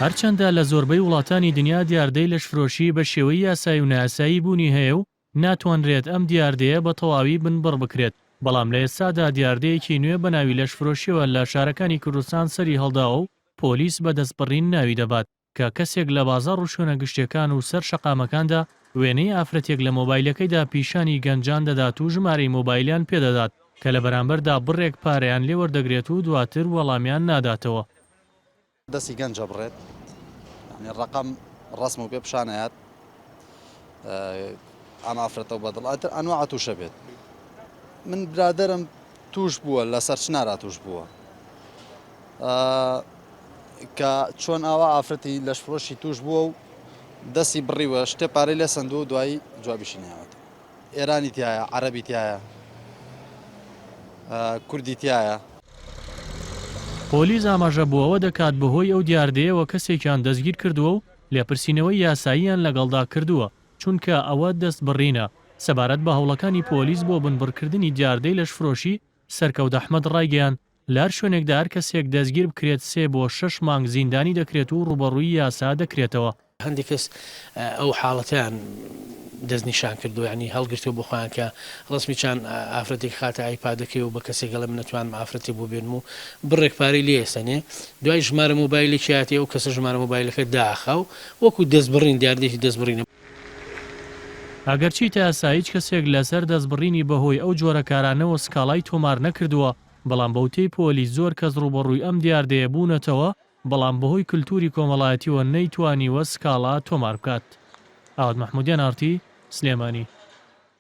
هەرچەندە لە زۆربەی وڵاتانی دنیا دیاردەی لەشفرۆشی بە شێوەی یاسایی و نایاسایی بوونی هەیە و ناتوانرێت ئەم دیاردەیە بە تەواوی بنبڕ بکرێت، بەڵام لە ئێستادا دیاردەیەکی نوێ بە ناوی لەشفرۆشیەوە لە شارەکانی کوردستان سەری هەڵداوە و پۆلیس بە دەستبڕین ناوی دەبات. کە کەسێک لە بازاڕ و شوێنە گشتیەکان و سەر شەقامەکاندا وێنەی ئافرەتێک لە مۆبایلەکەیدا پیشانی گەنجان دەدات و ژمارەی مۆبایلیان پێدەدات کە لە بەرامبەردا بڕێک پارەیان لێوەردەگرێت و دواتر وەڵامیان ناداتەوە. دەستی گەنج ئەبڕێت یانی ڕەقەم ڕەسم و پێ پیشان ئەیات ئەم ئافرەتە و بەدڵ ئەتر ئەنواع تووشە بێت من برادەرم توش بووە لە سەرچنارا توش بووە کە چۆن ئاوا ئافرەتی لەشفرۆشی توش بووە و دەستی بڕیوە شتێ پارەی لێ سەندووە و دوایی جوابیشی نایەوەتەوە. ئێرانی تیایە، عەرەبی تیایە، کوردی تیایە. پۆلیس ئاماژە بۆ ئەوە دەکات بەهۆی ئەو دیاردەیەوە کەسێکیان دەستگیرکردووە و لێپرسینەوەی یاساییان لەگەڵدا کردووە، چونکە ئەوە دەستبڕینە. سەبارەت بە هەوڵەکانی پۆلیس بۆ بنبڕکردنی دیاردەی لەشفرۆشی، سەرکەوت ئەحمەد ڕایگەیاند، لە هەر شوێنێکدا هەر کەسێک دەستگیر بکرێت سێ بۆ شەش مانگ زیندانی دەکرێت و ڕووبەڕووی یاسا دەکرێتەوە. هەندێک کەس ئەو حاڵەتەیان دەستنیشان کردووە یانی هەڵگرتووە بۆ خۆیان کە ڕەسمی چەند ئافرەتێک خاتە ئایپادەکەی و بە کەسێک ئەڵێ من ئەتوانم ئافرەتێک بۆ بێنم و بڕێک پارەی لێ ئەسەنێ دوای ژمارە مۆبایلێکی هاتێ ئەو کەسە ژمارە مۆبایلەکە داخا و وەکو دەستبڕین دیاردەیەکی دەستبڕینە. ئەگەرچی تا ئێستا هیچ کەسێک لەسەر دەستبڕینی بەهۆی ئەو جۆرە کارانەوە سکاڵای تۆمار نەکردووە، بەڵام بەوتەی پۆلیس زۆر کەس ڕووبەڕووی ئەم دیاردەیە بوونەتەوە، بەڵام بەهۆی کلتوری کۆمەڵایەتیوە نەیتوانیوە سکاڵا تۆمار بکات. ئاوات مەحمودیان ئاڕ تی، سلێمانی.